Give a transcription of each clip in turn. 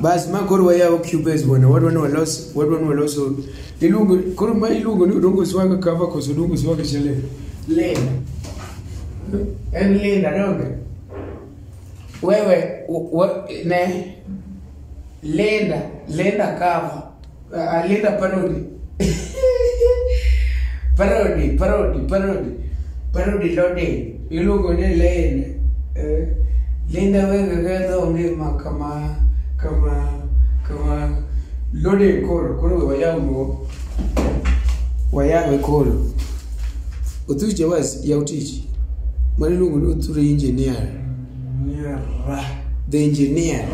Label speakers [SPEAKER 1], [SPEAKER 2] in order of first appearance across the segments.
[SPEAKER 1] Bas ma koro wayawo Cubase bwana, wadwa ni walos, wadwa ni waloso iluongo koro ma iluongo ni Odongo Swaga cover koso Odongo Swaga chale. Linda. En Linda donge? Wewe ne Linda, Linda cover. Linda parody. Parody, parody, parody. Parody loading. Iluongo ni Linda. Linda wewe gedho ngima kama kama kama loading koro koro wayawo wayawe koro. Othus Jawas yaw tich. Mano iluongo ni Othur engineer. The engineer.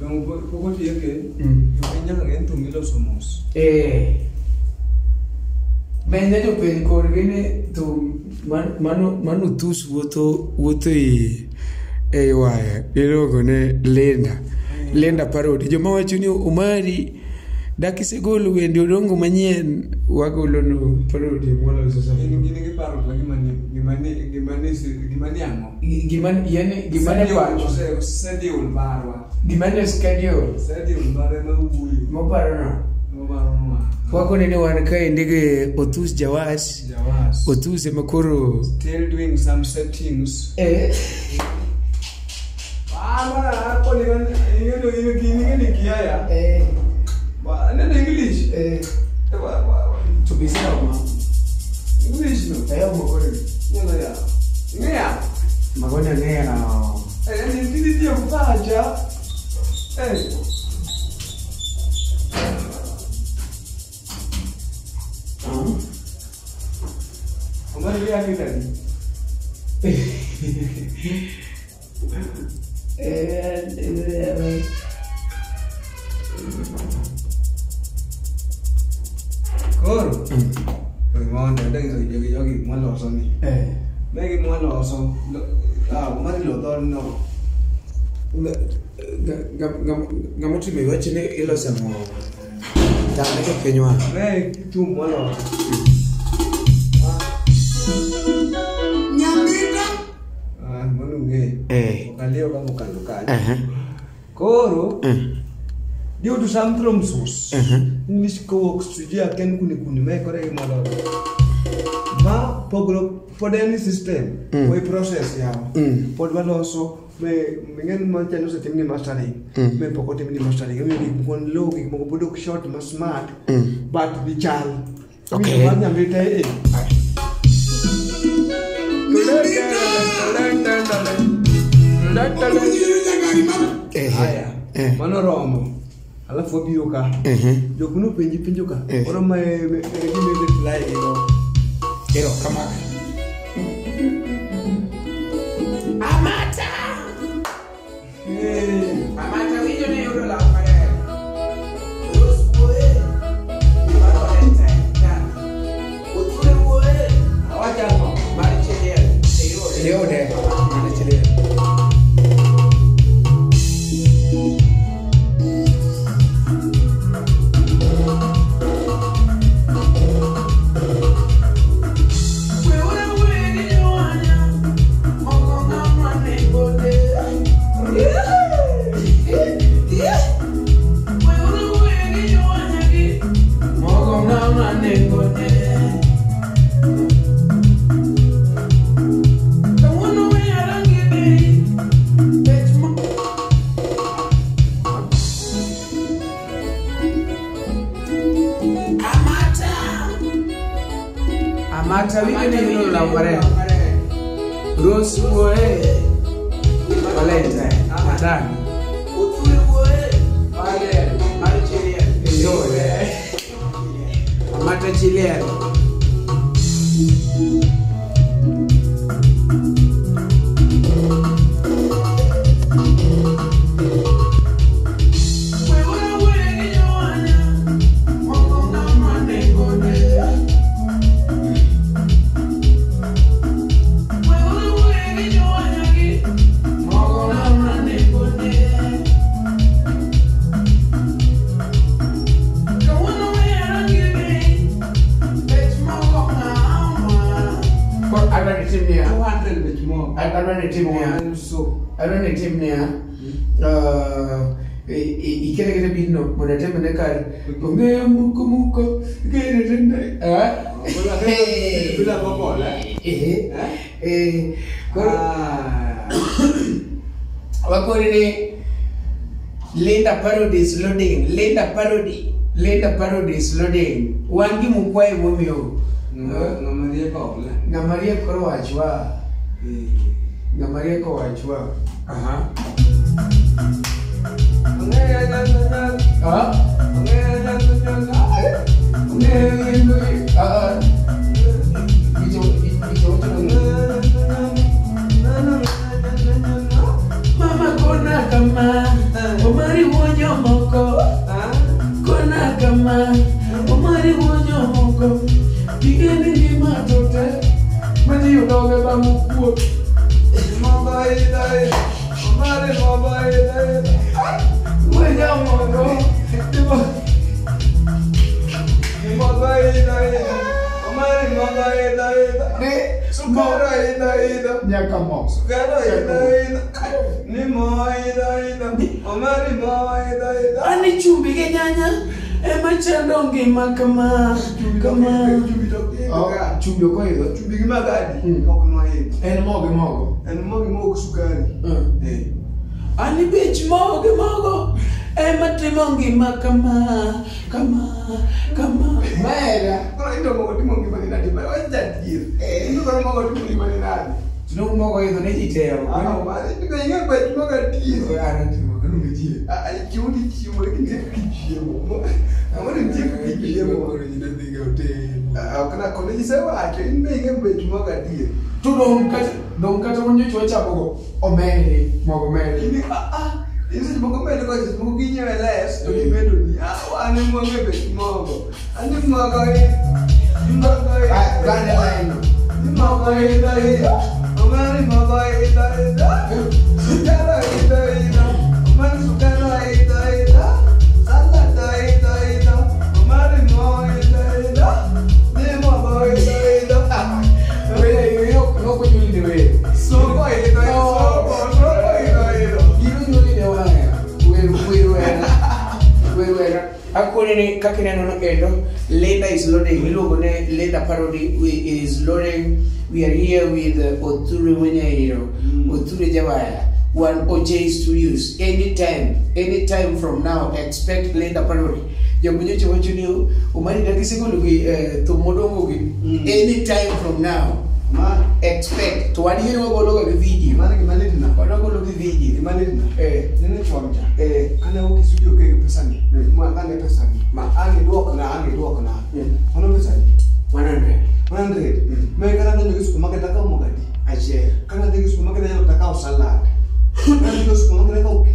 [SPEAKER 2] Pok otieke, jopiny nyaka gen thum miloso mos.
[SPEAKER 1] Menya jopiny korgi ni thum mano Othus wuotho e waya iluongo ni Linda. Linda parody. Joma wacho ni Omari dak isegolo wende Odongo manyien wagolo no parody mwaloso sasa.
[SPEAKER 2] Gin giparo gima ni ang'o?
[SPEAKER 1] Gima yani gima ne pacho.
[SPEAKER 2] Schedule marwa.
[SPEAKER 1] Gima ne schedule.
[SPEAKER 2] Schedule mare ma wuoyo.
[SPEAKER 1] Moparo no.
[SPEAKER 2] Moparo no.
[SPEAKER 1] Wako ni wan kaendi gi Othus Jawas.
[SPEAKER 2] Jawas.
[SPEAKER 1] Othus ema koro
[SPEAKER 2] still doing some settings. Ah, koni gini kiaya. Neno English.
[SPEAKER 1] To be sawa.
[SPEAKER 2] English no.
[SPEAKER 1] Magoni.
[SPEAKER 2] Neno ya. Ngea.
[SPEAKER 1] Magoni ngea.
[SPEAKER 2] Ni ndio kupacha. Omari ya kitani. Koro. Mondo ndangiso yogi mwaloso ni. Megi mwaloso. Omari lo dor no.
[SPEAKER 1] Ngamo time wacho ni iloso mo. Tame to pinywa.
[SPEAKER 2] Me tu mwaloso.
[SPEAKER 1] Nyamita.
[SPEAKER 2] Mano ng'e. Okalio kama okalo kanyo. Koro. Due to some tromsos. English co-work studio ken kuni kuni me kore gimalo. Ma pogro pod any system we process ya. Pod waloso me ng'en ma chano osetim ni mastering. Me pok otim ni mastering. Me gik moko low gik moko pod ok short ma smart but gichal.
[SPEAKER 1] Okay.
[SPEAKER 2] Mar Nyamita e. Aya. Mano romo. Alafu wabiro ka. Jok nopenji penjo ka. Koro ma gima reply gigo.
[SPEAKER 1] Ero kama. Amata. Amata winjo ne yudo law maler. Rose wuoye. Mar Valentine. Othure wuoye.
[SPEAKER 2] Awacho ang'o?
[SPEAKER 1] Mar Cheliel. Eyude. Mar Cheliel. Amata winjo ne yudo law maler. Rose wuoye. Valentine. Atani. Othure wuoye. Mar Cheliel. Eyude. Amata Cheliel. Ikere kete bino mondo atemne kar ong'eyo muko muko kere tende
[SPEAKER 2] Bila bokola.
[SPEAKER 1] Koro wakoni ni Linda Parody is loading. Linda Parody. Linda Parody is loading. Wan gi mukwaye momiyo.
[SPEAKER 2] Ng'ama rieko ola.
[SPEAKER 1] Ng'ama rieko koro wachwa. Ng'ama rieko wachwa. Aha. Ah? Mama kona kama Omari wonyo moko. Kona kama Omari wonyo moko. Gigeni ngima tote maji odoge bamukuo.
[SPEAKER 2] Omari mobile.
[SPEAKER 1] Wonyo moko. Ani chumbi gi nyanya ema chando ngima kama kama. Chumbi ok oidho.
[SPEAKER 2] Chumbi gi magadi ok noidho.
[SPEAKER 1] En mogo gi mogo.
[SPEAKER 2] En mogo gi mogo sukari.
[SPEAKER 1] Ani bech mogo gi mogo ema timo ngima kama kama kama. Mera.
[SPEAKER 2] Koro into mogo timo ngima ni nadi? Wach jadier. Into koro mogo timo ngima ni nadi?
[SPEAKER 1] Tino mogo idho ne ji tero.
[SPEAKER 2] Ah, ma into ing'e bech mogo adier.
[SPEAKER 1] An atimo kano nitie.
[SPEAKER 2] Chiemo ti chiemo lakini nitie kaka ichiemo. Amoro nitie kaka ichiemo.
[SPEAKER 1] Koro ji ne dhi ga otel.
[SPEAKER 2] Ok na kone isewacho in be ing'e bech mogo adier.
[SPEAKER 1] To dong kata manyocha wachamogo omedi mogo omedi.
[SPEAKER 2] Ini in seche moko medo ka seche moko ginyiewe less to gimedo ni. An ema wang'e bech mogo. An ni mogo mogo
[SPEAKER 1] Gane line.
[SPEAKER 2] Mogo idho idho. Omari mogo idho idho. Sukari idho idho. Omari sukari idho idho. Salad idho idho. Omari mo idho idho. Ni mogo idho idho.
[SPEAKER 1] Wewe loko nyuli ne wer.
[SPEAKER 2] Soko idho idho. Soko idho idho.
[SPEAKER 1] Gino nyuli ne waya. Wer wer wer wer. Akoni ni kaka ineno no endo Linda is loading. Iluongo ne Linda Parody is loading. We are here with Othure Wenyairo, Othure Jawaya, one OJ Studios. Anytime from now, expect Linda Parody. Jomonyocha wacho ni Omari dagi segolo gi thum modongo gi. Anytime from now, expect. To wan here wagolo ga gi video.
[SPEAKER 2] Mano gima litna.
[SPEAKER 1] Wadogolo gi video.
[SPEAKER 2] Gima litna. Nene chon cha. Kane awuok e studio ke gi pesani. Ma kane pesani. Ma ang' iduokna, ang' iduokna. Mano pesani.
[SPEAKER 1] 100.
[SPEAKER 2] 100. Ma kata donjo gi supermarket akawo mogo adi?
[SPEAKER 1] Achiel.
[SPEAKER 2] Kane adhi gi supermarket anyalo kata kawo salad. Kane adhi gi supermarket akawo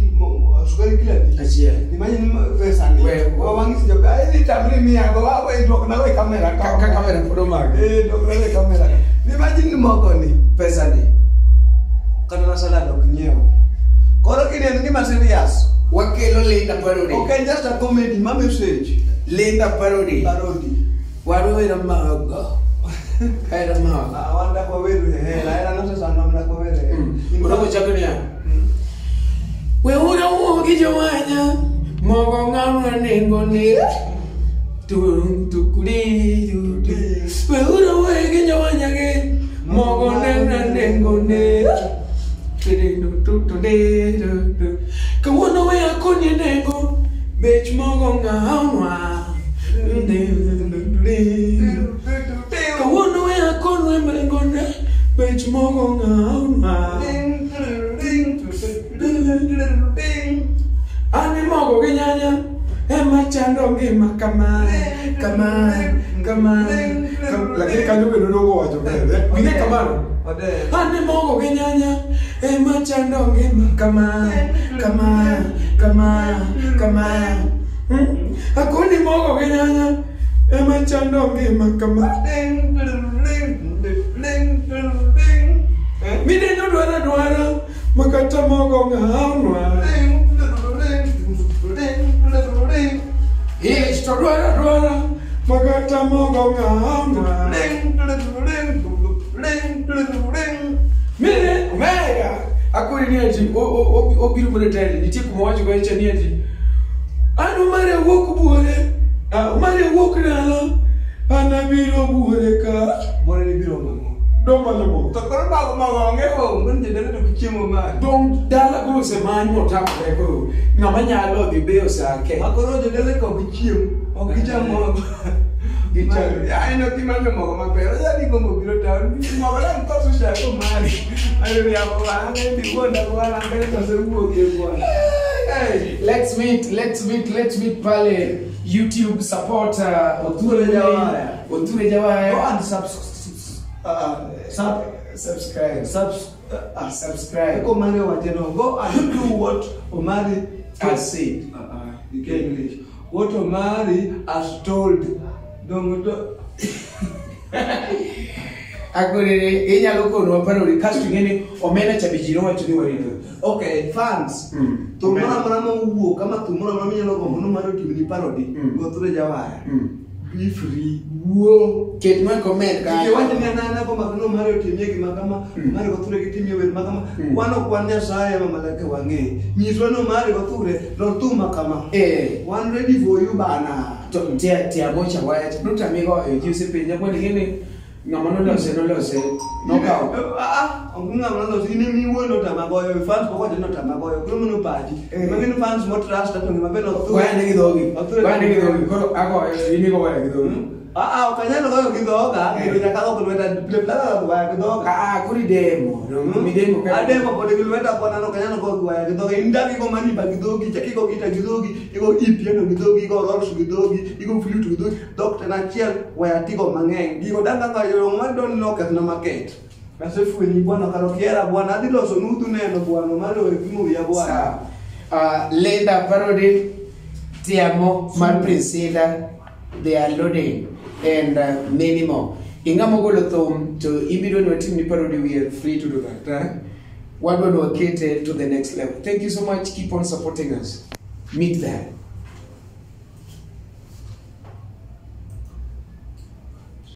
[SPEAKER 2] sukari kilo adi?
[SPEAKER 1] Achiel.
[SPEAKER 2] Imagine pesani. Wang'isi jo idhi tamri miya go wa iduokna go e kamera ka.
[SPEAKER 1] Ka kamera pod omaki.
[SPEAKER 2] Duokna go e kamera ka. Imagine mogo ni.
[SPEAKER 1] Pesani.
[SPEAKER 2] Kata na salad ok nyiew. Koro kineno gima serious.
[SPEAKER 1] Wakelo Linda Parody.
[SPEAKER 2] Ok en just a comedy, ma message.
[SPEAKER 1] Linda Parody.
[SPEAKER 2] Parody.
[SPEAKER 1] Waru hera mogo. Hera mogo.
[SPEAKER 2] Wan dak waweru e hera. Hera nosesando wan dak waweru e hera.
[SPEAKER 1] Koro chako niya. Weuru wuo gi jowanya. Mogo ng'ama nengo ni. Tung tukuri tu tu. Weuru wuo gi jowanya gi. Mogo ng'ama nengo ni. Kawuono we akoni nengo bech mogo ng'awa. Kawuono we akonwe nengo ne bech mogo ng'awa. Ani mogo gi nyanya ema chando ngima kama kama kama. Lakini kanyo bende nogo wacho bende. Winge kamano. Ani mogo gi nyanya ema chando ngima kama kama kama kama. Akoni mogo gi nyanya ema chando ngima kama. Mineno dwara dwara makata mogo ng'awa. Ich to dwara dwara makata mogo ng'awa. Mire, mega. Akoni ni ati obiro mana tele nitie kuma wacho gocha ni ati an Omari awuok buore Omari awuok dala an abiro buore ka
[SPEAKER 2] Buore ni biro mang'o.
[SPEAKER 1] Dong manyo mo.
[SPEAKER 2] To koro mago mogo onge home, koro jodala to chiemo mari.
[SPEAKER 1] Dong dala koro osemany motamore koro ng'ama nyalo dhi be osake.
[SPEAKER 2] Ma koro jodala ka ok chiem, ok gicham mogo.
[SPEAKER 1] Gicham.
[SPEAKER 2] Aneno kimanyo mogo maber. Oja ni gombo biro town. Mogo lang koso shako mari. Mari riambo bang'e di wuonda bwana mbele to osewuok e bwana.
[SPEAKER 1] Hey, let's meet pale YouTube support Othure
[SPEAKER 2] Jawaya.
[SPEAKER 1] Othure Jawaya.
[SPEAKER 2] Go and
[SPEAKER 1] subscribe. Subscribe.
[SPEAKER 2] Go Omari Wajeno. Go and do what Omari
[SPEAKER 1] has said.
[SPEAKER 2] In English. What Omari has told. Don't do.
[SPEAKER 1] Akorere inyalo konwa parori kasto ing'eni omena cha be ji nowacho ni warito.
[SPEAKER 2] Okay, fans. Thum moro amora mowuok ama thum moro amora minyalo gombo ni Omari otimni parody. Go Othure Jawaya. Be free. Wuo.
[SPEAKER 1] Ket ma comment kanyo.
[SPEAKER 2] Kik iwach ni an ana gombo ni Omari otimie gima kama, Omari go Othure gitimie wer ma kama. Wan ok wan Nyasaye ma malaike wang'e. Nyiswa ni Omari go Othure lor thum ma kama. Wan ready for you bana.
[SPEAKER 1] To tia mocha waya notami goyo ji osepenja kwani ing'eni ng'ama nolose nokawo.
[SPEAKER 2] Ok ng'ama nolose, in ema iwuon notama goyo, fans pok owacho ni notama goyo, koro mano pachi. Magi fans mo trust to ng'ama be nothure.
[SPEAKER 1] Goyane gi dhogi. Goyane gi dhogi, koro agoyo, in igoyo gi dhogi.
[SPEAKER 2] Ok anyal goyo gi dhoga, kendo nyaka ago gi lweta, pile pile agoyo gi waya gi dhoga.
[SPEAKER 1] Koro idemo, midemo ka.
[SPEAKER 2] Ademo pod gi lweta kona, ok anyal goyo gi waya gi dhoga. In dak igo marimba gi dhogi, chak igo gita gi dhogi, igo e piano gi dhogi, igo rolls gi dhogi, igo flute gi dhogi, dhok to en achiel, waya tigo mang'eny. Gigo dang' kaka yo mar don nokethna market. Asefwenyi bwana, kar ok ihera bwana, adhi loso nudhu neno bwana, mar we pimo wiya bwana.
[SPEAKER 1] Sawa. Linda parody, Tiamo, mar Priscilla, they are loading, and many more. Ing'ama ogolo thum to ibiro ni watim ni parody, we are free to do that. Wadwa ni wakete to the next level. Thank you so much. Keep on supporting us. Meet there.